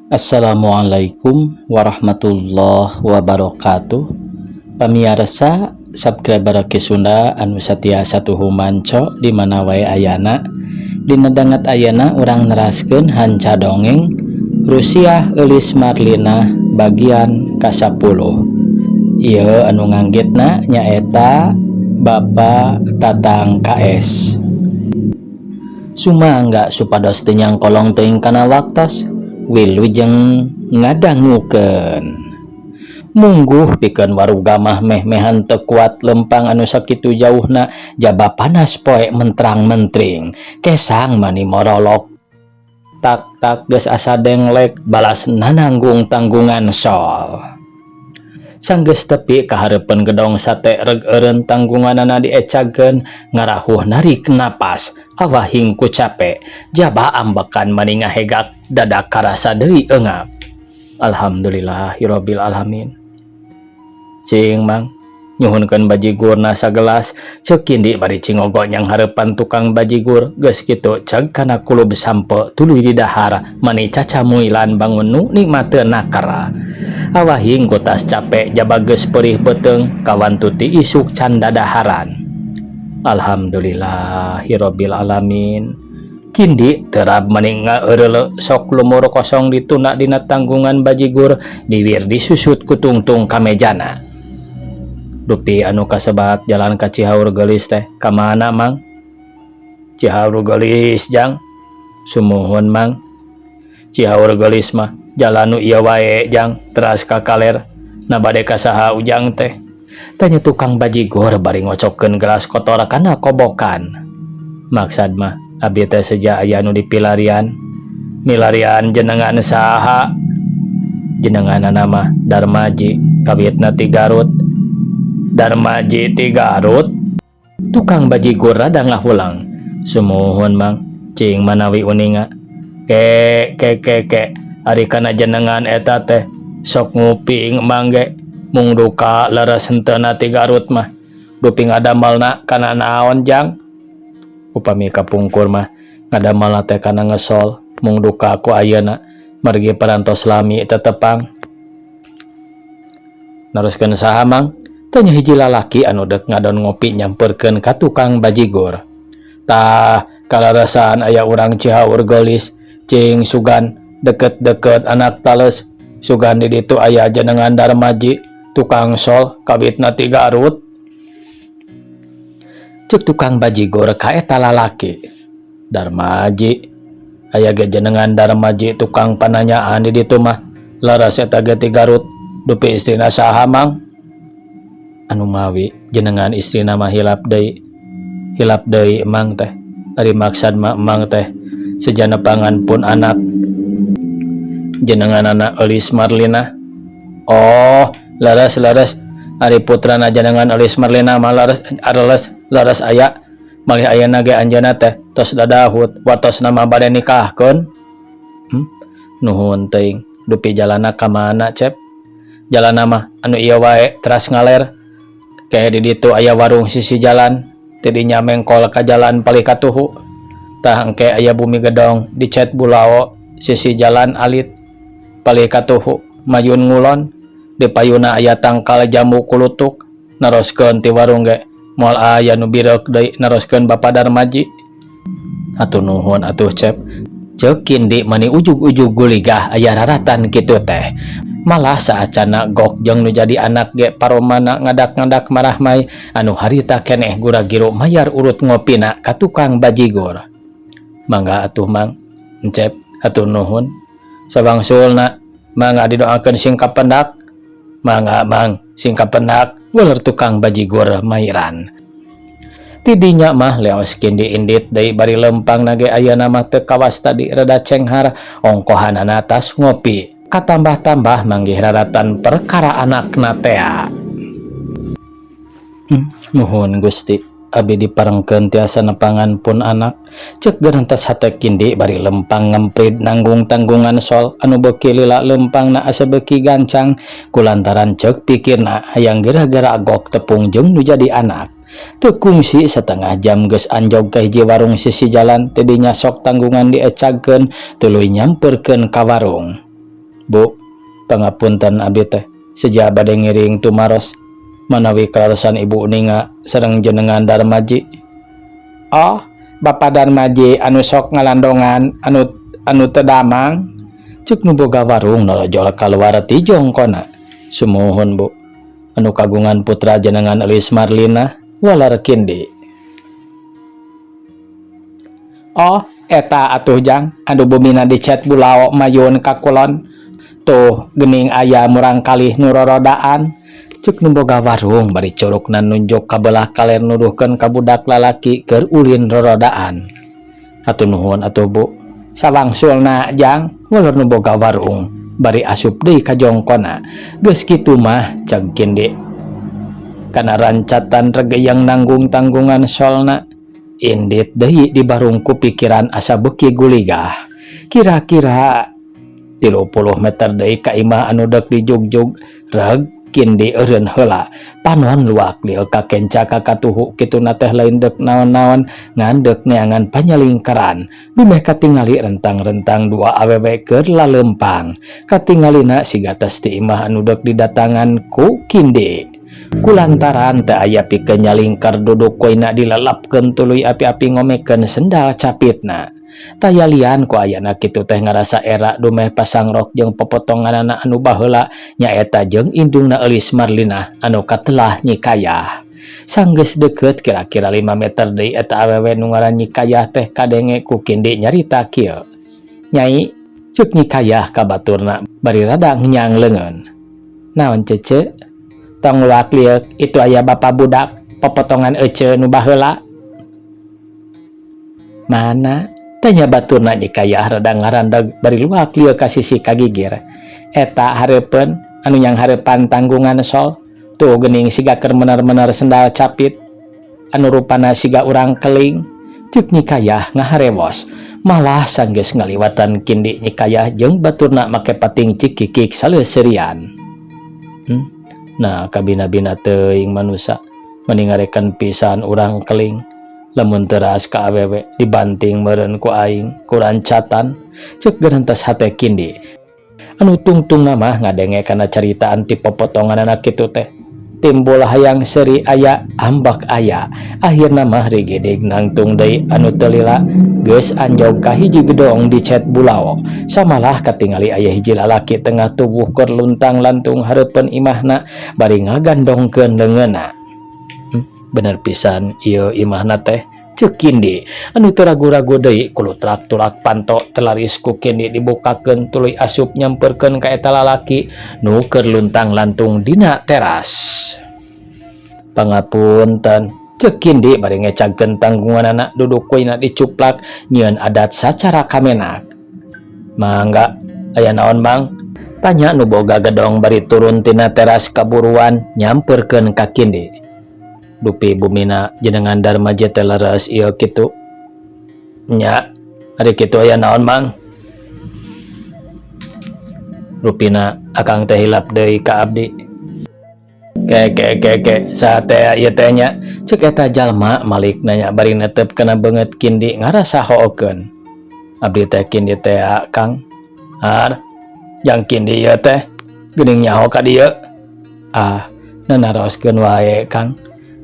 Assalamualaikum warahmatullahi wabarakatuh. Pamiarsa subscriber Ki Sunda anu satia satuhu manco di mana wae ayana. Dina danget ayana urang neraskeun hanca dongeng Rusiah Eulis Marlina bagian ka-10. Ieu anu nganggitna nyaeta Bapak Tatang KS. Sumangga supados teu nyangkolong teuing kana waktos. Wilujeng ngadangukeun. Mungguh pikeun waruga mah meh-mehan teu kuat lempang anu sakitu jauhna jaba panas poe mentrang-mentring. Kesang mani morolok. Tak-tak geus asa denglek balas nananggung tanggungan sol. Sanggeus tepi ka hareupeun gedong sate reg eureun tanggunganana diecagkeun ngarahuh narik napas awahing ku cape jaba ambekan mani ngahegak dada karasa deui eungap. Alhamdulillahirabbil alamin. Cing Mang, nyuhunkeun bajigurna sagelas, ceuk Kindi bari cingogo nyanghareupan tukang bajigur. Geus kitu ceg kana kulub sampe tuluy didahar mani cacamuilan bangun nu nikmateun nakara. Awahing ku tas cape jaba geus perih beuteung kawantu ti isuk can dadaharan. Alhamdulillahirabbil alamin. Kindi terab mani ngaeureuleu sok lumur kosong ditunda dina tanggungan bajigur biwir disusut ku tungtung ka mejana. Dupi anu kasebat jalan ka Cihaur Geulis teh ka mana, Mang? Cihaur Geulis, Jang? Sumuhun, Mang. Cihaur Geulis mah jalan nu ieu wae, Jang, teras ka kaler. Na bade ka saha Ujang teh? Tanya tukang bajigur bari ngocokkeun gelas kotor kana kobokan. Maksad mah abi teh seja aya nu dipilarian. Milarian jenengan saha? Jenenganana mah Darmaji kawitna ti Garut. Darmaji ti Garut? Tukang bajigur rada ngahulang. Sumuhun, Mang, cing manawi uninga. Ke ke ke ke ari kana jenengan eta teh sok nguping Mang ge mung duka leres henteuna ti Garut mah. Dupi ngadamelna kana naon, Jang? Upami kapungkur mah ngadamelna teh kana ngesol mung duka ku ayeuna margi parantos lami tetepang. Naroskeun saha, Mang? Tanya hiji lalaki anu dek ngadon ngopi nyamperkeun ka tukang bajigur. Tah, kaleresan aya urang Cihaur Geulis, cing sugan deket-deket anak tales, sugan di ditu aya jenengan Darmaji, tukang sol kawitna ti Garut. Cek tukang bajigur ka eta lalaki. Darmaji, aya ge jenengan Darmaji tukang pananyaan di ditu mah, leres eta ge ti Garut, dupi istrina saha, Mang? Anu mawi jenengan istrina mah hilap deui. Hilap deui Emang teh. Ari maksad mah Emang teh sejana pangan pun anak jenengan anak Eulis Marlina. Oh, leres leres, ari putrana jenengan Eulis Marlina mah leres leres leres aya malih ayeuna ge anjeunna teh tos dadahut wartosna mah bade nikahkeun. Nuhun teuing. Dupi jalana ka mana, Cep? Jalana mah anu ieu wae teras ngaler. Ke di ditu aya warung sisi jalan, ti dinya mengkol ka jalan palih katuhu. Tah engke aya bumi gedong dicet bulao sisi jalan alit palih katuhu mayun ngulon di payuna aya tangkal jambu kulutuk. Naroskeun ti warung ge moal aya nu bireuk deui naroskeun Bapak Darmaji. Atuh nuhun atuh, Cep. Ceuk Kindi mani ujug-ujug guligah aya raratan kitu teh. Malah saacana gok jeung nu jadi anak ge paromana ngadak-ngadak marahmai anu harita keneh gura-giru mayar urut ngopina ka tukang bajigur. Mangga atuh, Mang. Encep, hatur nuhun. Sabangsulna mangga didoakeun sing kapendak. Mangga, Mang, sing kapendak, weler tukang bajigur mairan. Tidinya mah leos Kindi indit deui bari lempang nage ayeuna mah teu kawas tadi rada cenghar ongkohanana tas ngopi. Katambah-tambah manggih raratan perkara anakna tea. Nuhun Gusti, abi diparengkeun tiasa nepangan pun anak, cek gerentas hate Kindi bari lempang ngemprid nanggung tanggungan sol anu beuki lila lempangna asa beuki gancang kulantaran cek pikirna hayang gara-gara gok tepung jeung nu jadi anak. Teu kungsi setengah jam geus anjog ka hiji warung sisi jalan tidinya sok tanggungan diecagkeun tuluy nyamperkeun ka warung. Bu, pangapunten abi teh seja bade ngiring tumaros manawi kaleresan ibu uninga sareng jenengan Darmaji. Oh, Bapak Darmaji anu sok ngalandongan anu anu teu damang, cek nu boga warung norojol kaluar ti jongkona. Sumuhun, Bu, anu kagungan putra jenengan Elis Marlina, walar Kindi. Oh, eta atuh jang anu bumina dicet bulao mayun ka kulon. Tuh gening aya murangkalih nu rorodaan, cek nu boga warung bari curukna nunjuk ka belah kaler nuduhkeun ka budak lalaki keur ulin rorodaan. Hatur nuhun atuh, Bu, sawangsulna jang, walar nu boga warung bari asup deui ka jongkona. Geus kitu mah, cek Kindi kana rancatan regeyang nanggung tanggungan solna. Indit deui dibarung ku pikiran asa beuki guligah. Kira-kira 30 meter deui ka imah anu deuk dijugjug. Reg Kindi eureun heula, panon luak lieu ka kenca ka katuhu kituna teh lain deuk naon-naon ngan deuk neangan panyalingkaran. Dumeh katingali rentang-rentang dua awewe keur lalempang, katingalina siga tas ti imah anu deuk didatangan ku Kindi. Kulantaran teu aya pikeun nyalingkar, duduk koina dilalapkeun tuluy api-api ngomekeun sendal capitna. Taya lian ku ayana kitu teh ngarasa era dumeh pasang rok jeung popotonganana anu baheula nyaeta jeung indungna Eulis Marlina anu katelah Nyi Kayah. Sanggeus deukeut kira-kira 5 meter deui eta awewe nu ngaran Nyi Kayah teh kadenge ku Kindi nyarita kieu. "Nyai," ceuk Nyi Kayah ka baturna bari rada ngenyang leungeun. "Naon, Cece?" "Tong luak lieuk, itu aya bapa budak popotongan ece nu baheula." "Mana?" tanya baturna. Nyi Kayah rada ngarandag bari luak lieuk ka sisi kagigir. "Eta hareupeun anu nyang hareupan tanggungan sol. Tuh geuning siga keur mener-mener sendal capit anu rupana siga urang keling," ceuk Nyi Kayah ngaharewos. Malah sanggeus ngaliwatan Kindi, Nyi Kayah jeung baturna make pating cikikik saleuseurian. Nah, kabina-bina teuing manusa meni ngarekan pisan urang keling. Lamun teras ka awewe dibanting meureun ku aing ku rancatan, ceuk gerentas hate Kindi anu tungtungna mah ngadenge kana caritaan ti popotonganana kitu teh timbul hayang seuri aya ambek aya. Akhirna mah rigedig nangtung deui anu teu lila geus anjog ka hiji gedong dicet bulao. Samalah katingali aya hiji lalaki tengah tubuh keur luntang-lantung hareupeun imahna bari ngagandongkeun leungeunna. Bener pisan ieu imahna teh, ceuk Kindi anu teu ragu-ragu deui. Kulutrak tulak panto telaris ku Kindi dibukakeun tuluy asup nyamperkeun ka eta lalaki nu keur luntang-lantung dina teras. "Pangapunten," ceuk Kindi bari ngecagkeun tanggunganana, duduk kuina dicuplak nyieun adat sacara kamenak. "Mangga, aya naon, Mang?" tanya nu boga gedong bari turun tina teras kaburuan nyamperkeun ka Kindi. "Dupi bumina jenengan Darmaji teh leres ieu kitu nya. Ari kitu aya naon, Mang? Rupina akang teh hilap deui ka abdi." "Ke ke ke ke, saha teh ieu teh nya?" cek eta jalma malik nanya bari netep kana beungeut Kindi ngarasa hookeun. "Abdi teh Kindi teh, Kang." "Har jang Kindi ieu teh geuning nyaho ka dieu?" "Ah, nanaroskeun wae, Kang.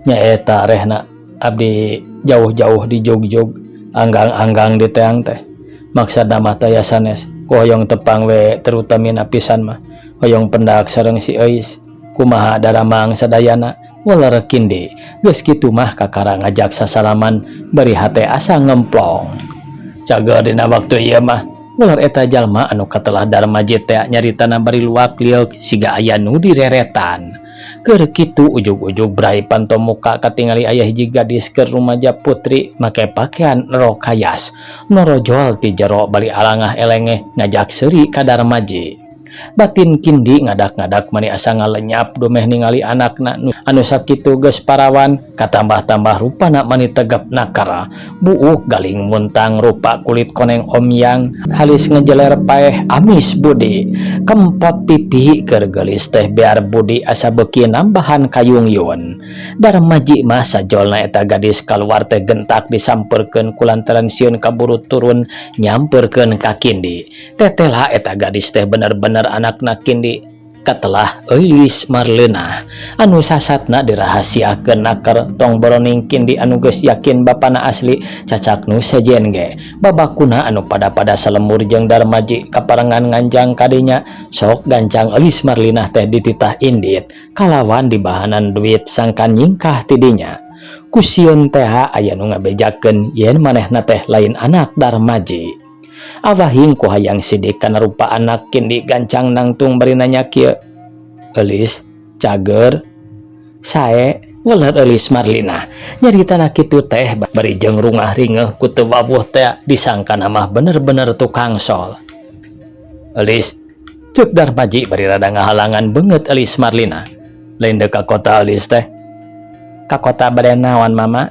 Nyaeta rehna abdi jauh-jauh di jugjug anggang-anggang di teang teh. Maksudna mah taya sanes ku hoyong tepang we, terutamina pisan mah hoyong pendak sareng si Euis. Kumaha daramang sadayana?" walar Kindi. Geus kitu mah kakara ngajak sasalaman bari hate asa ngemplong. "Cager dina waktu ieu mah," walar eta jalma anu katelah Darmaji teh nyaritana bari luak lieuk siga aya nu direretan. Keur kitu ujug-ujug bray panto muka katingali aya hiji gadis keur rumaja putri make pakaian rok kayas norojol ti jero bari alangah elengeh ngajak seuri ka Darmaji. Batin Kindi ngadak-ngadak mani asa ngalenyap dumeh ningali anakna anu sakitu geus parawan katambah-tambah rupana mani tegap nakara, buuk galing muntang, rupa kulit koneng omyang halis ngejeler paeh amis budi, kempot pipi keur geulis teh biar budi asa beuki nambahan kayungyun. Darmaji mah sajolna eta gadis kaluar teh gentak disamperkeun kulantaran sieun kaburu turun nyamperkeun ka Kindi. Tetela eta gadis teh bener-bener bener anakna Kindi katelah Eulis Marleunah anu sasatna dirahasiakeun naker tong boroning Kindi anu geus yakin bapana asli cacak nu sejen ge babakuna anu pada-pada salembur jeung Darmaji kaparengan nganjang kadinya sok gancang Eulis Marlinah teh dititah indit kalawan dibahanan duit sangkan nyingkah tidinya ku sieun teh aya nu ngabejakeun yen manehna teh lain anak Darmaji. Awahing ku hayang sidik kana rupa anak Kindi gancang nangtung bari nanya kieu, "Eulis cager?" "Sae," weler Eulis Marlina. Nyaritana kitu teh bari jeung rungah ringeuh ku teu wawuh teh disangkana mah bener-bener tukang sol. "Eulis," ceuk Darmaji bari rada ngahalangan beungeut Eulis Marlina. "Lain deuk ka kota Eulis teh?" "Ka kota bade naon, Mama?"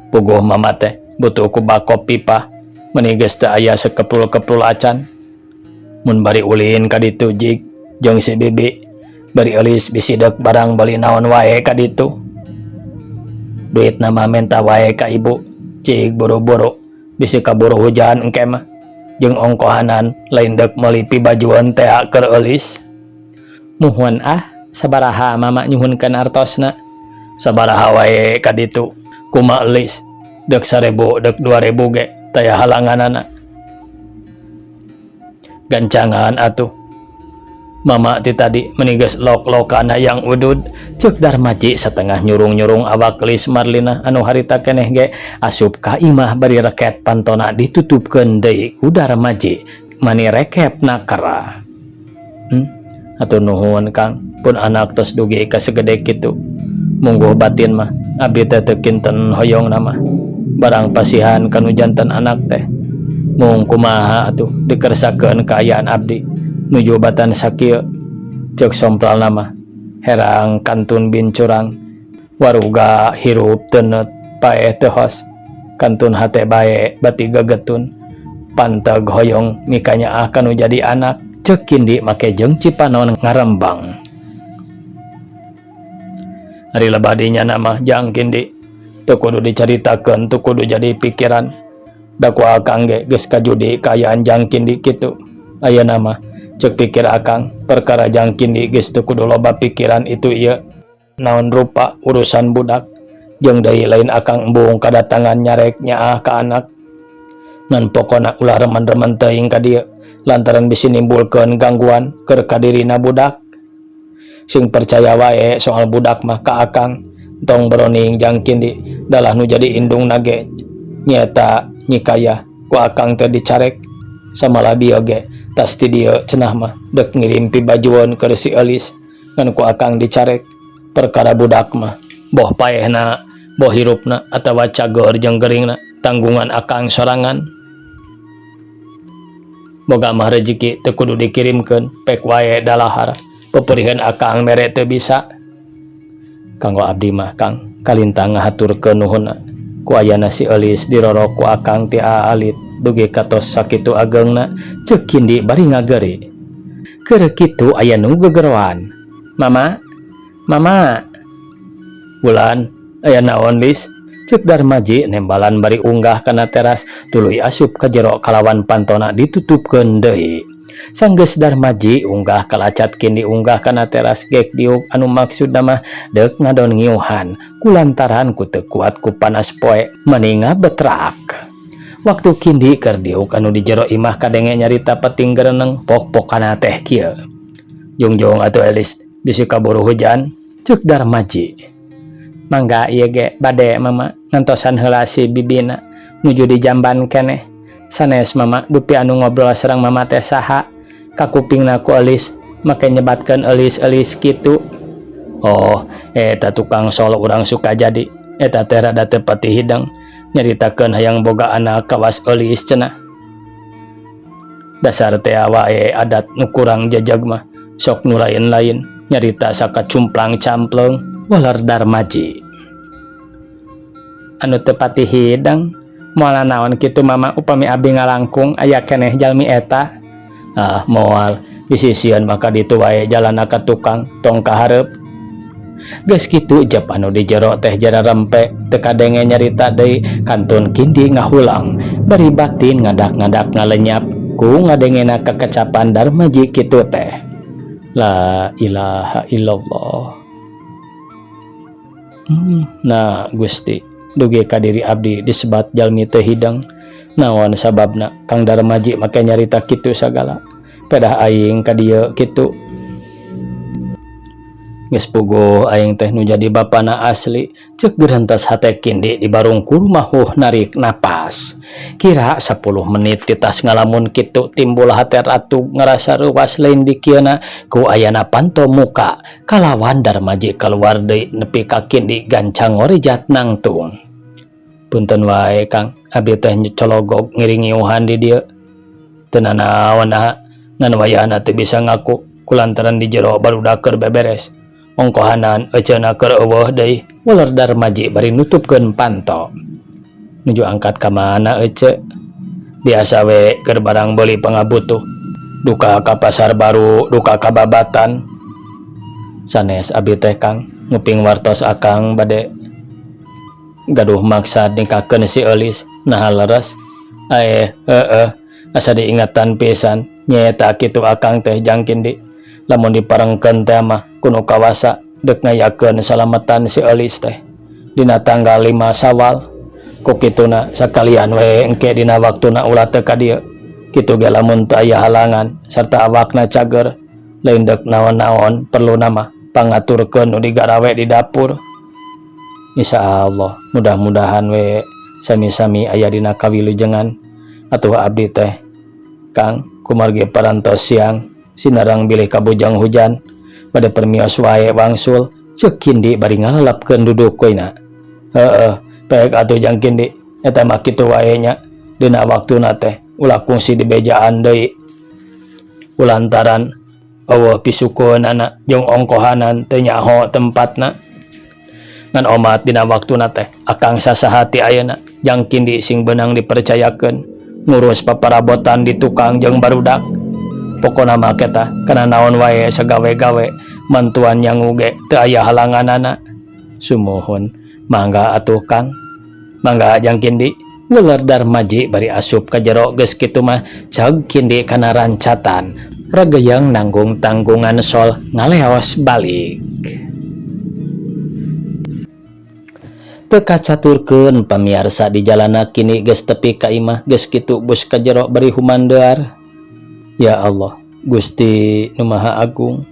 "Puguh Mama teh butuh ku bako pipa, meni geus teu aya sekepul-kepul acan. Mun bari ulin ka ditu jig jeung si Bibi, bari Eulis bisi deuk barang beli naon wae ka ditu. Duitna mah menta wae ka ibu, cik buru-buru bisi kaburu hujan engke mah. Jeung ongkohanan lain deuk meuli pibajueun teh keur Eulis." "Muhun ah, sabaraha Mama nyuhunkeun artosna?" "Sabaraha wae ka ditu, kumaha Eulis, deuk 1000 deuk 2000 ge taya halanganana. Gancangan atuh. Mama ti tadi meni geus lok-lokan hayang udud," ceuk Darmaji satengah nyurung-nyurung awak Eulis Marlina anu harita keneh ge asup ka imah bari reket pantona ditutupkeun deui ku Darmaji mani rekepna kerah. "Hatur nuhun, Kang, pun anak tos dugi ka segede kitu. Mungguh batin mah abdi teh teu kinten hoyongna mah. Barang pasihan kanu janten anak teh. Mung kumaha atuh dikersakeun kaayaan abdi nuju batan sakieu. Ceuk sompralna mah herang kantun bincurang, waruga hirup teu paeh teu hos, kantun hate bae bati gegetun. Panteg hoyong mikanyaah kanu jadi anak," ceuk Kindi make jeung cipanon ngarembang. "Ari lebah dinya mah, Jang Kindi, teu kudu dicaritakeun, teu kudu jadi pikiran. Da ku akang ge geus kajudi kaayaan Jang Kindi kitu. Ayeuna mah ceuk pikir akang perkara Jang Kindi geus teu kudu loba pikiran itu ieu. Naon rupa urusan budak. Jeung deui lain akang embung kadatangan nyarek nyaah ka anak. Ngan pokona ulah remen-remen teuing ka dieu lantaran bisi nimbulkeun gangguan keur kadirina budak. Sing percaya wae soal budak mah ka akang. Tong beroning Jang Kindi, dalah nu jadi indungna ge nyaeta Nyi Kayah ku akang teh dicarek. Samalah bieu ge tas ti dieu cenah mah deuk ngirim pibajueun keur si Eulis ngan ku akang dicarek. Perkara budak mah boh paehna, boh hirupna atawa cageur jeung geuringna tanggungan akang sorangan. Boga mah rejeki teu kudu dikirimkeun, pek wae dalahar. Peperihan akang mere teu bisa. Kanggo abdi mah, Kang, kalintang ngahaturkeun nuhunna ku ayana si Eulis dirorok ku akang ti aalit dugi ka tos sakitu ageungna," ceuk Kindi bari ngageri. Keur kitu aya nu gegeroan. "Mama, Mama." "Wulan, aya naon, Lis?" ceuk Darmaji nembalan bari unggah kana teras tuluy asup ka jero kalawan pantona ditutupkeun deui. Sanggeus Darmaji unggah kalacat Kindi unggah kana teras gek diuk anu maksudna mah deuk ngadon ngiuhan kulantaran ku teu kuat ku panas poe mani ngabetrak. Waktu Kindi keur diuk anu di jero imah kadenge nyarita peting gereneng pok-pokana teh kieu. "Jungjung atuh Elis, bisi kaburu hujan," ceuk Darmaji. "Mangga ieu ge bade, Mama, ngantosan heula si bibina nuju di jamban keneh. Sanes, Mama, dupi anu ngobrol sareng Mama teh saha? Kakupingna ku Elis make nyebatkeun Elis-elis kitu." "Oh, eta tukang sol urang Sukajadi. Eta teh rada teu pati hideng, nyaritakeun hayang boga anak kawas Eulis cenah. Dasar teh wae adat nu kurang jejeg mah sok nu lain-lain nyarita sakacumplang campleung," waler Darmaji. "Anu teu pati hideng moal naon kitu, Mama, upami abdi ngalangkung aya keneh jalmi eta?" "Ah, moal, bisi sieun mah ka ditu wae jalanna ka tukang, tong ka hareup." Geus kitu jep anu di jero teh jara rempe teu kadenge nyarita deui kantun Kindi ngahulang bari batin ngadak-ngadak ngalenyap. Ku ngadengena kakecapan Darmaji kitu teh. La ilaha illallah. Nah Gusti, dugi ka diri abdi disebat jalmi teu hideng. Naon sababna Kang Darmaji make nyarita kitu sagala. Pedah aing ka dieu kitu. Geus puguh aing teh nu jadi bapana asli, ceuk gerentas hate Kindi di barungkur mahuh narik napas. Kira 10 menit titas ngalamun kitu timbul hate ratu ngarasa reuwas lain dikieuna ku ayana panto muka kalawan Darmaji kaluar deui nepi ka Kindi gancang ngorijat nangtung. Punten wae Kang, abi teh cologog ngiringiuhan di dieu. Teu nanaon naha, ngan wayahna teu bisa ngaku kulantaran di jero barudak keur beberes. Ongkohanan eceuna keur eueuh deui, waler Darmaji bari nutupkeun panto. Nuju angkat ka mana ece? Biasa we keur barang beuli pangabutuh. Duka ka pasar baru, duka ka babatan. Sanes abi teh Kang, nguping wartos akang bade gaduh maksad ningkakeun si Eulis. Naha leres? Aeh, heueuh, asa diingatan pisan. Nyaeta kitu akang teh Jang Kindi. Lamun diparengkeun teh mah kuno kawasa dek ngayakeun salametan si Eulis teh. Dina tanggal 5 Sawal. Ku kituna sakalian we engke dina waktuna ulah teu ka dieu. Kitu ge lamun teu aya halangan sarta awakna cager lain dek naon-naon perluna mah pangaturkeun nu digarawe di dapur. Insyaallah mudah-mudahan we sami-sami aya dina kawilujengan. Atuh abdi teh Kang kumargi parantos siang sinarang bilih kabujang hujan bade permios wae wangsul ceuk Kindi bari ngalalapkeun dudukeuna. Heueuh, pek atuh Jang Kindi eta mah kitu wae nya dina waktuna teh ulah kungsi dibejaan deui kulantaran eueuh pisukeunana jeung ongkohanan teu nyaho tempatna. Ngan omat dina waktuna teh akang sasahati ayeuna Jang Kindi sing beunang dipercayakeun ngurus paparabotan di tukang jeung barudak. Pokona mah eta kana naon wae sagawe-gawe mantuan nyangu ge teu aya halanganana. Sumuhun mangga atuh Kang, mangga Jang Kindi. Weler Darmaji bari asup ka jero geus kitu mah cag Kindi kana rancatan regeyang nanggung tanggungan sol ngaleos balik. Teu kacaturkeun pamiarsa di jalana kini geus tepi ka imah geus kitu bus ka jero bari humandear. Ya Allah, Gusti nu Maha Agung.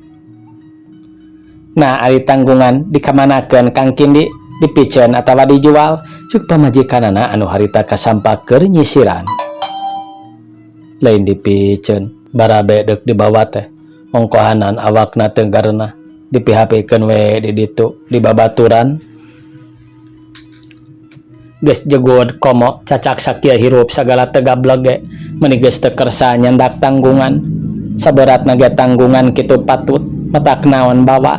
Nah, ari tanggungan dikamanakeun Kang Kindi, dipiceun atawa dijual? Ceuk pamajikanana anu harita kasampak keur nyisiran. Lain dipiceun, barabe deuk dibawa teh. Ongkohanan awakna teu garenah, dipihapikeun we di ditu, di babaturan. Geus jegod komo cacak sakieu hirup sagala teu gablek ge, meuni geus teu kersa nyandak tanggungan. Saberatna ge tanggungan kitu patut, matak naon bawa.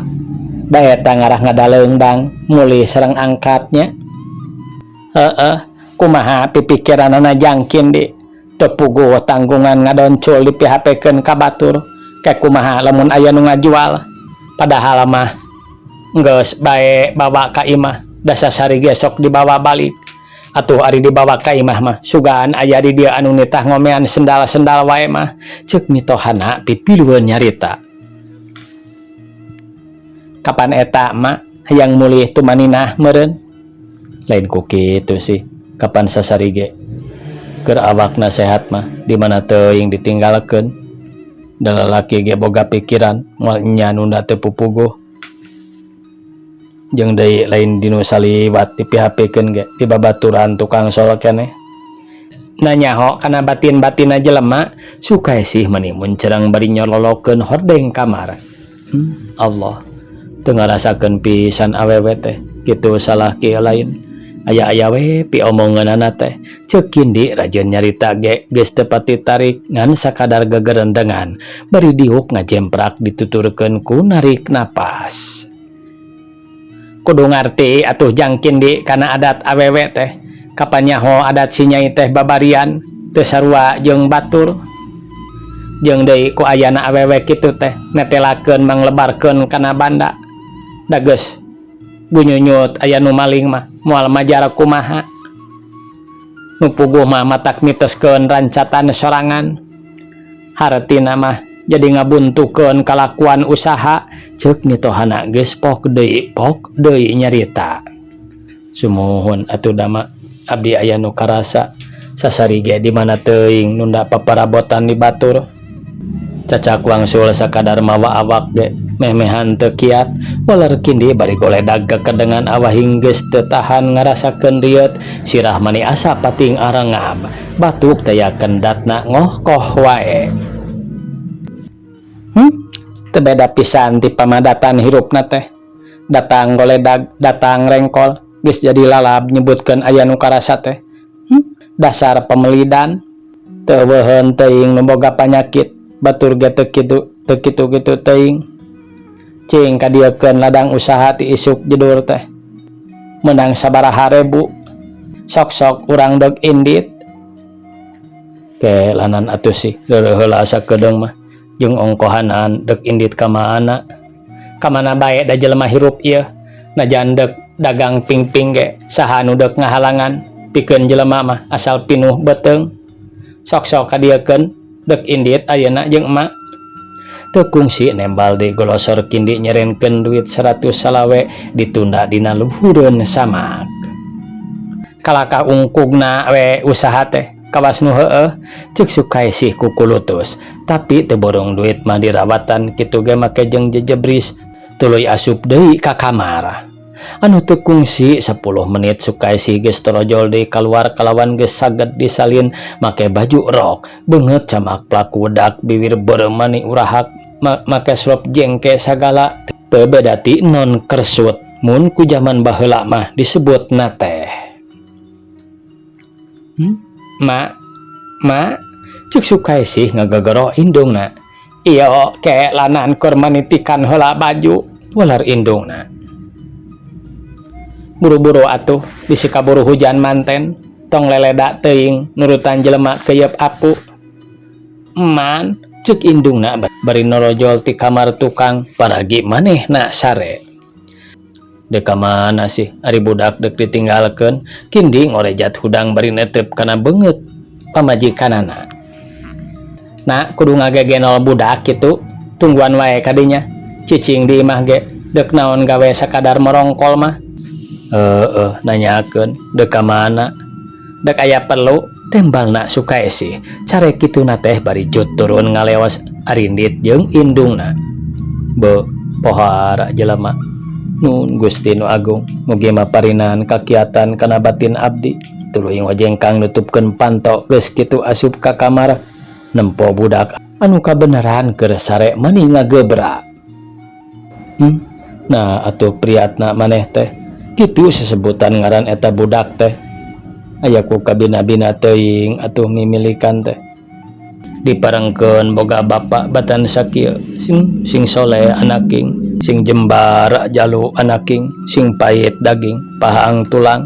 Bae eta ngarah ngadaleungdang mulih sareng angkatnya. Heeh, kumaha pipikiranana Jang Kindi? Teu puguh tanggungan ngadoncul dipihapekeun ka batur. Ke kumaha lamun aya nu ngajual? Padahal mah geus bae bawa ka imah, da sasari ge sok dibawa balik. Atuh ari dibawa ka imah mah sugan aya di dieu anu nitah ngomean sendal-sendal wae mah, ceuk mitohana pipilueun nyarita. Kapan eta mak hayang mulih tumaninah meureun? Lain ku kitu sih, kapan sasari ge keur awakna sehat mah di mana teuing ditinggalkeun. Da lalaki ge boga pikiran moal nya nunda teu pupuguh. Jeung deui lain dinu saliwat dipihapikeun ge di babaturan tukang sol keneh. Na nyaho kana batin-batinna jelema, Sukaesih mani muncerang bari nyololokeun hordeng kamar. Allah, teu ngarasakeun pisan awewe teh, kitu salah kieu lain. Aya-aya we piomongeunana teh, ceuk Kindi rajeun nyarita ge geus teu pati tarik ngan sakadar gegerendengan bari diuk ngajemprak dituturkeun ku narik napas. Kudu ngarti atuh Jang Kindi kana adat awewe teh, kapan nyaho adat si nyai teh babarian teu sarua jeung batur. Jeung deui ku ayana awewe kitu teh netelakeun manglebarkeun kana banda. Da geus gunyunyut aya nu maling mah moal majar kumaha. Nu puguh mah matak miteskeun rancatan sorangan. Hartina mah jadi ngabuntukeun kalakuan usaha ceuk mitohana geus pok deui pok deui nyarita. Sumuhun atuh dama abdi aya nu karasa sasari ge di mana teuing nunda paparabotan di batur. Cacak wangsul sakadar mawa awak ge meh-mehan teu kiat waler kindi bari goledag kekedengan awahing geus teu tahan ngarasakeun rieut sirah mani asa pating arengab batuk teh kendatna ngohkoh wae. Teu beda pisan ti pamadatan hirupna teh. Datang goledag, datang rengkol, geus jadi lalab nyebutkeun aya nu karasa teh. Dasar pemelidan. Teu euweuheun teuing nu boga panyakit, batur ge teu kitu teu kitu-kitu teuing. Cing kadieukeun ladang usaha ti isuk jedur teh. Meunang sabaraha rebu. Sok-sok urang deuk indit. Ke lanan atuh sih, reureuh heula asa keudeung mah. Jeung ongkohanan deuk indit ka mana. Ka mana bae da jelema hirup ieu. Najan deuk dagang pingping ge saha nu deuk ngahalangan pikeun jelema mah asal pinuh beuteung. Sok-sok kadieukeun deuk indit ayeuna jeung emak. Teu kungsi nembal deui golosor kindi nyerenkeun duit 120 ditunda dina luhureun samak. Kalakah ungkugna we usaha teh. Kawas nu heueuh ceuk Sukaisih kukulutus tapi teu borong duit mah dirawatan kitu ge make jeung jejebris tuluy asup deui ka kamar. Anu teu kungsi 10 menit Sukaisih geus torojol deui kaluar kalawan geus saged disalin make baju rok beungeut camak pelaku wedak biwir beureum mani urahak make slop jengke sagala teu beda ti non kersut mun ku jaman baheula mah disebutna teh. Ma, ma, ceuk Sukaisih ngagegero indungna. Iyo ke lanan keur manitikan heula baju, walar indungna. Buru-buru atuh bisi kaburu hujan manten, tong leleda teuing nurutan jelema keyep apu. Man, ceuk indungna bari norojol ti kamar tukang paragi manehna sare. Dek ka mana sih ari budak dek ditinggalkeun kindi ngorejat hudang bari netep kana beungeut pamajikanana. Nak kudu ngagegenol budak kitu tungguan wae kadinya cicing di imah ge dek naon gawe sakadar merongkol mah. Heeh nanyakeun dek ka mana dek aya perlu tembalna Sukaisih care kituna teh bari jut turun ngalewas arindit jeung indungna. Be pohara jelema Nun Gusti nu Agung mugi maparinan kakiatan kana batin abdi tuluy ngojengkang nutupkeun panto geus kitu asup ka kamar nempo budak anu kabeneran keur sare mani ngagebra. Nah atuh priatna maneh teh kitu sesebutan ngaran eta budak teh aya ku kabina-bina teuing atuh mimilikan teh diparengkeun boga bapa batan sakieu sing sing soleh anaking sing jembar jalu anaking sing pait daging pahaang tulang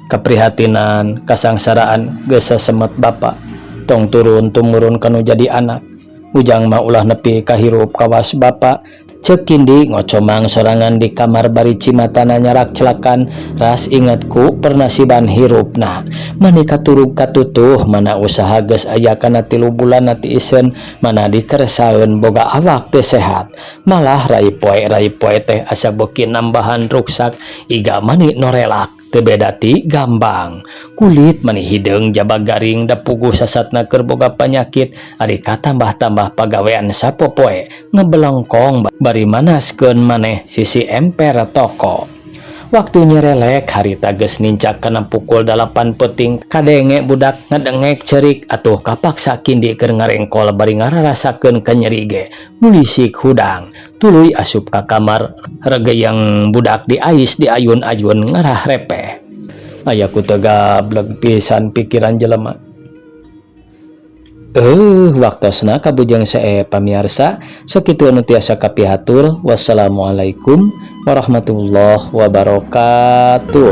kaprihatinan kasangsaraan geus sasemet bapa tong turun tumurun kanu jadi anak ujang mah ulah nepi kahirup kawas bapa ceuk Kindi ngocomang sorangan di kamar bari cimatana nyarak celakan ras inget ku pernasiban hirupna mani katurug katutuh mana usaha geus aya kana 3 bulan ti iseun mana dikersaeun boga awak teu sehat malah rai poe teh asa beuki nambahan ruksak iga mani norelak teu beda ti gambang kulit mani hideung jaba garing da puguh sasatna keur boga panyakit ari katambah-tambah pagawean sapopoe ngebelengkong bari manaskeun maneh sisi emper toko. Waktu nyerelek harita geus nincak kana pukul 8 peuting kadenge budak ngedengek cerik atuh kapaksa Kindi keur ngarengkol bari ngararasakeun kanyeri ge mulisik hudang tuluy asup ka kamar regeyang budak diais diayun-ayun ngarah repeh. Aya ku teu gableg pisan pikiran jelema. Waktosna kabujeng sae pamiarsa sakitu anu tiasa kapihatur. Wassalamualaikum warahmatullahi wabarakatuh.